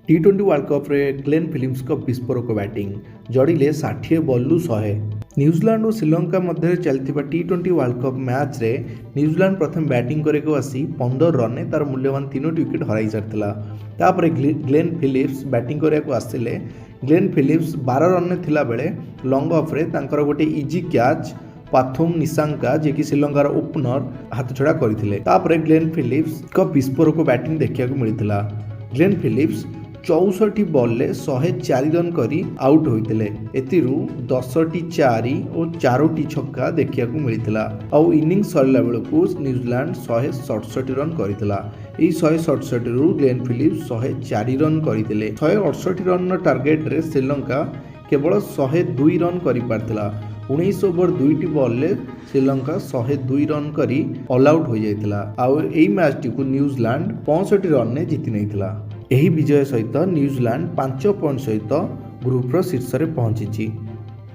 ଟି20 world କପ୍ରେ Glenn ଫିଲିପ୍ସଙ୍କ ବିସ୍ଫୋରକ batting, ଜଡ଼ିଲେ 60 ବଲ୍ରୁ 100। New Zealand ଓ ଶ୍ରୀଲଙ୍କା ମଧ୍ୟରେ ଚାଲିଥିବା ଟି20 ୱାର୍ଲଡ କପ୍ ମ୍ୟାଚ୍ରେ ନ୍ୟୁଜିଲାଣ୍ଡ ପ୍ରଥମେ ବ୍ୟାଟିଂ କରିବାକୁ ଆସି 15 ରନ୍ରେ ତା'ର ମୂଲ୍ୟବାନ ତିନୋଟି ୱିକେଟ୍ ହରାଇ ସାରିଥିଲା। ତାପରେ ଗ୍ଲେନ୍ ଫିଲିପ୍ସ ବ୍ୟାଟିଂ କରିବାକୁ ଆସିଲେ। ଗ୍ଲେନ୍ ଫିଲିପ୍ସ 12 ରନ୍ରେ ଥିଲାବେଳେ ଲଙ୍ଗ୍ ଅଫ୍ରେ ତାଙ୍କର ଗୋଟେ ଇଜି କ୍ୟାଚ୍ ପାଥୁମ୍ ନିଶାଙ୍କା, ଯିଏକି ଶ୍ରୀଲଙ୍କାର ଓପନର, ହାତଛଡ଼ା କରିଥିଲେ। ତାପରେ ଗ୍ଲେନ୍ ଫିଲିପ୍ସଙ୍କ ବିସ୍ଫୋରକ ବ୍ୟାଟିଂ ଦେଖିବାକୁ ମିଳିଥିଲା। ଗ୍ଲେନ୍ ଫିଲିପ୍ସ 64 ବଲ୍ରେ 104 ରନ୍ କରି ଆଉଟ୍ ହୋଇଥିଲେ। ଏଥିରୁ 10ଟି ଚାରି ଓ ଚାରୋଟି ଛକା ଦେଖିବାକୁ ମିଳିଥିଲା। ଆଉ ଇନିଂସ ସରିଲା ବେଳକୁ ନ୍ୟୁଜିଲାଣ୍ଡ 167 ରନ୍ କରିଥିଲା। ଏହି 167ରୁ ଗ୍ଲେନ୍ ଫିଲିପ୍ସ 104 ରନ୍ କରିଥିଲେ। 168 ରନ୍ର ଟାର୍ଗେଟରେ ଶ୍ରୀଲଙ୍କା କେବଳ 102 ରନ୍ କରିପାରିଥିଲା। 19 ଓଭର ଦୁଇଟି ବଲ୍ରେ ଶ୍ରୀଲଙ୍କା 102 ରନ୍ କରି ଅଲ୍ ଆଉଟ୍ ହୋଇଯାଇଥିଲା। ଆଉ ଏହି ମ୍ୟାଚ୍ଟିକୁ ନ୍ୟୁଜିଲାଣ୍ଡ 65 ରନ୍ରେ ଜିତି ନେଇଥିଲା। ଏହି ବିଜୟ ସହିତ ନ୍ୟୁଜିଲାଣ୍ଡ 5 ପଏଣ୍ଟ ସହିତ ଗ୍ରୁପର ଶୀର୍ଷରେ ପହଞ୍ଚିଛି।